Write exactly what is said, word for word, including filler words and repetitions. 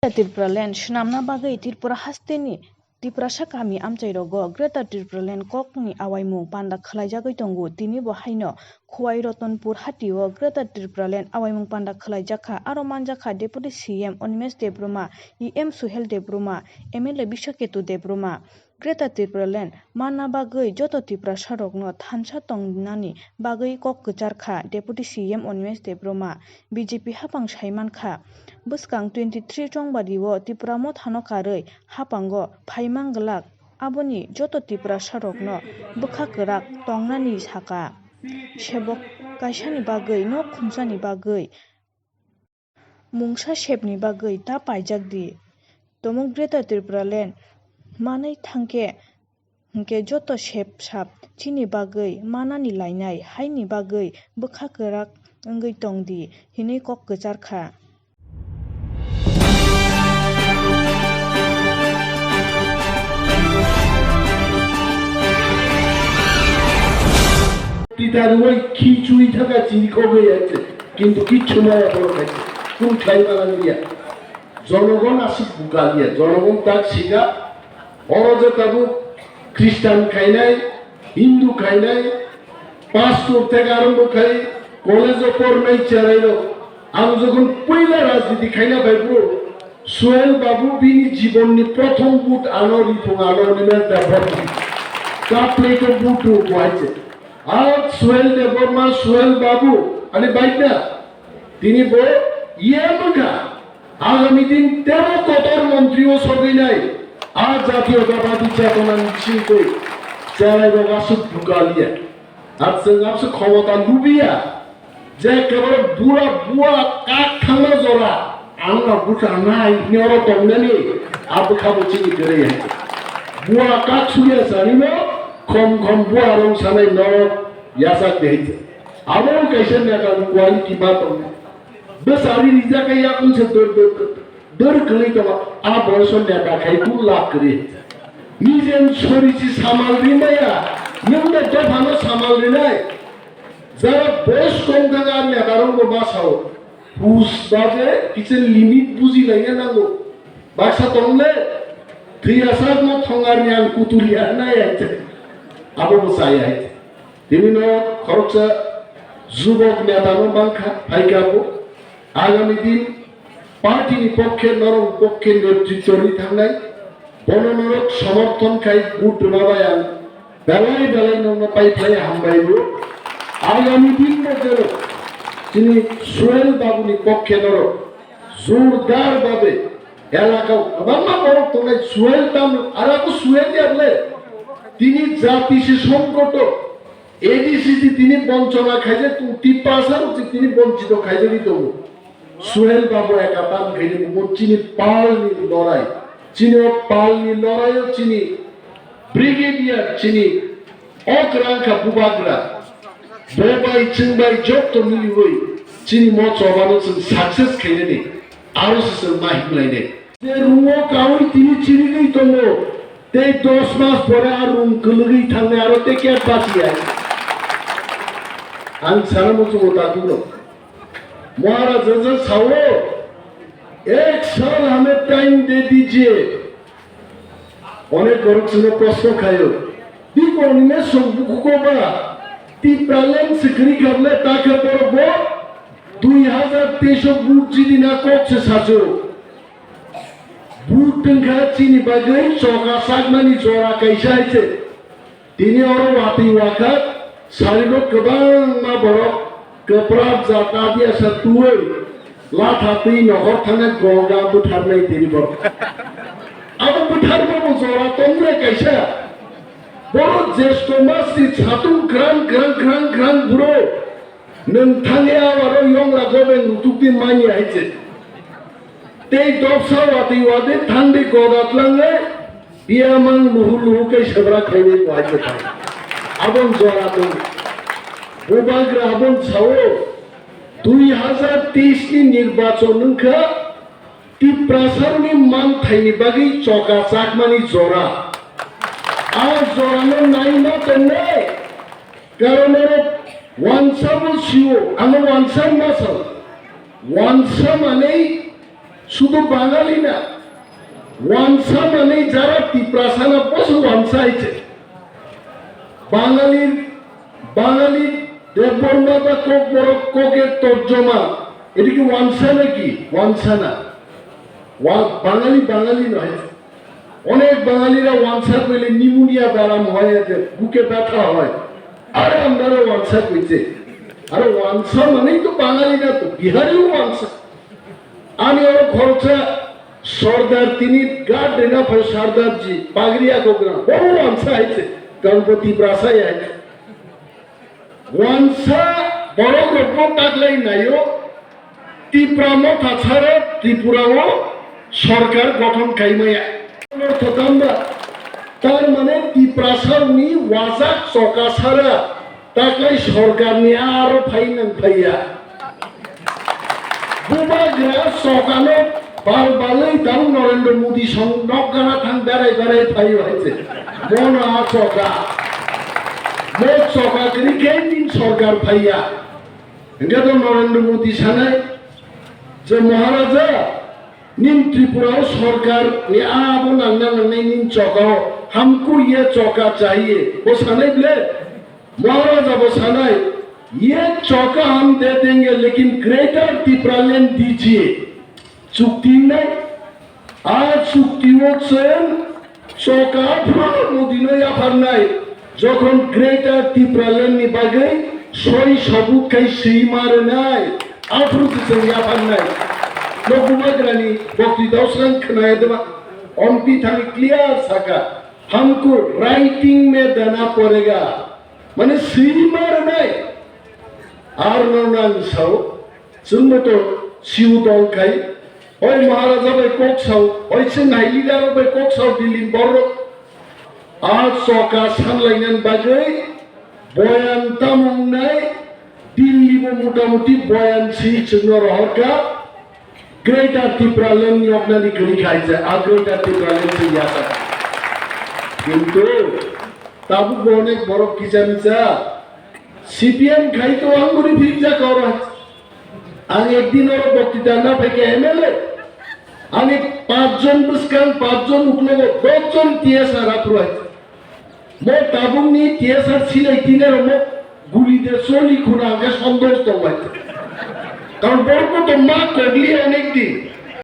Greater Tipraland swnamna bagwi Tripura hasteni Tiprasa kami amchairogo Greater Tipraland kokni awaimung panda khwlaijagwi tongo. Tini bo haino Khowai Ratanpur hatio Greater Tipraland awaimung panda khwlaijakha. Aro manjakha Deputy C M Animesh Debbarma, E M Suhel Debbarma, M L A Biswaketu Debbarma. Greater Tipraland manna bagwi joto Tiprasarokno thansa tongnani bagwi kok kwcharkha Deputy C M Animesh Debbarma. B J P hapang saimankha, bwskang twenty three Chongbario Tipra Mothano karwi hapango phaimang glak, aboni joto Tiprasarokno bwkha kwrak tongnani saka. Sebok kaisani bagwi, nok khumsani bagwi, mungsa sebni bagwi ta paijak di. Tumung Greater Tipraland manwi thangkhe, hwnkhe joto sep sap chini bagwi manani lainai haini bagwi bwkha kwrak wngwi tong di, hinwi kok kwchar kha. Tita rwui khichwi thaka chini kogwi ya se, kintu kichhu maya borok hai se, kung khlai mana liya. Jonogon aswk bukaliya, jonogon tak sika, oro je tabuk Christian khainai, Hindu khainai, pastor theke arombo khai, college o pornai cherai rok. Ang jokhon puila rajniti khaina bai bro, Suhel Babu bini jibon ni prothom vote ano rithung ano ni men da bhorti. Kaplei to vote rw buhai se. Ar Suhel Debbarma, Suhel Babu, ani baikna, tini bo iye mangkha, agami din tebo kotor montri o sogwinai, a jatiyotabadi chetonani bisingtwi cherai rok aswk bukaliya. Ar chwng aswk khomota lubiya, je keboro bura bua kak thangma jora, ang no bwkha nai hwnwi oro tongnani, a bwkha bo chini kwrwi hai. Bua kak suya sanino, khom khom bua rong sanai norok yachak de hai. Abo kaisa neta ni quality ma tongo. Bwsari rijak khe yakung se dor dor dor kwrwi tongo. A boyos o neta khai kung lab kwrwi. Nijen sori si samal ri maya, nwng de dopha no samal rinai. Jara boyos kom thang a neta rok bo ma sao. Hus baje kisa limit buji laina nango. Baksa tongle thwiya sak no thongar ni ang kutuli ya nai hai. Abo bo chaya hai. Tini no khoroksa jubok neta no mankha, phaikha bo. Agami din party ni pokkhe norok pokkhe netritto ri thangnai, bono norok somorthon khai vote rwma bai ang belai belai norokno pai phlai hambai bo. Agami din bo jero chini Suhel Babu ni pokkhe norok jordar babe elaka o kwbangma borok tongnai Suhel tamo, aro bo Suhel ya bole tini jati se songkoto A D C C tini bonchona khaijak tongo, Tiprasa rok se tini bonchito khaijagwi tongo. Suhel Babu ekatan khaini bo chini pal ni lorai. Chini o pal ni lorai o chini brigadier chini o kwrang kha bubagra. Bo bai chwng bai jotto miliwi chini mo choba no chwng success khainani aro se chwng ma himlainai. Je rungo kaui tini chirigwi tongo, tei dos mas pore a rung kwlwgwi thangnai aro tei kep bachiyai. Ang sana muchungo takhukno. Maharaj je sao, ek sal hame time de dijiye. Onek borok chwngno proshno khaio. Biko nini song bukuko ba, Tipraland se kwrwi kha bole ta khe borok bo dui hazar teis o vote jidi na kok se sacho. Vote wngkha chini bagwi choka chakmani jora kaisa hai se. Tini oro watwi wakha sarino kwbangma borok kwprap jat adia sa tuwi latha twi nohor thangna goga bwtharnai tini borok. Abo bwtharma bo jora tongre kaisa. Borok jesto masni satung krang krang krang krang buro. Nwng thangwi a aro yongla gobeng nutukdi manya hai se. Tei dopsa watwi watwi thangdi goda tlangwi piyamang luhu luhu khe sebra khainai bo hai se thang. Abon jora tong. Bubagra abon sao dui hazar teis ni nirbachon wngkha Tiprasarokni manthaini bagwi choka chakmani jora. A jorano naima tongnai. Karon oro wansa bo sio, ano wansa ma sao. Wansa manwi Sudu Bangali na, wansa mani jara Tiprasa na bosu wansa haiche. Bangali, Bangali Debbarma ba Kokborok koke torjoma. Edi ki wansa na ki? Wansa na. Wa-, Bangali, Bangali no haiche. Onek Bangalira wansa koile pneumonia daram hoy, ete buke betha hoy. Are amdara wansa koiche. Are wansa mani to Bangali na to, Bihari wansa. Ani oro khoroksa Sardar tini guard rina phai Sardarji, pagri akogra, bobo wansa haiche, Ganpati Prasa ya haiche. Wansa borok rokbo taklai naio, Tipra Motha sara Tripura o sorkar gothon kaimaya. Ortho tamba, tar mane Tiprasa ni wajak choka sara. Taklai sorkarni aro phai nang phaiya. Bubagra sokano bal balwi tang Narendra Modi song nokgana thang berai berai phaio hai se. Mono a soka. Mo soka kri khe tin sorkar phaiya. Hingke to Narendra Modi sanai je Maharaja nin Tripura o sorkar ni abo nangna nangnai nin chokao hamku ye choka chahiye. Bo sanai ble? Maharaja bo sanai, "Ye choka hum de denge, lekin Greater Tipraland dijiye." Chukti nai, a chukti o chwng choka phano Modi no yapharnai, jokhon Greater Tipraland ni bagwi soi sabut khai swi ma rwnai, aphuru se chwng yapharnai. Nokbubagrani bokti dausrang khwnaya deba, ompi thani clear saka, "Hamko writing mein dena padega." Mane swi ma rwnai. Ar no nang sao, chwngbo to siu tong khai. Oi Maharaja bai kok sao, oi chwng hai leader bai kok sao Delhi borok. A choka sanlainani bagwi boyan tamung nai Delhi bo motamuti boyan si chwngno rohorka. Greater Tipraland ni oknani kwrwi khai je, a Greater Tipraland se yasa. Kintu tabuk bo onek borok kisa misa C P M khai to ang buri phikjak oro. Ang ekdin oro boktita na phaikha M L A. Ani pachjon bwskang, pachjon uklogo, doshjon T S R aphuru hai. Mo tabukni T S R silai tinarokno guli de soli khuna hwnkhe sondosh tongbai. Karon borokno to ma kogli onek din.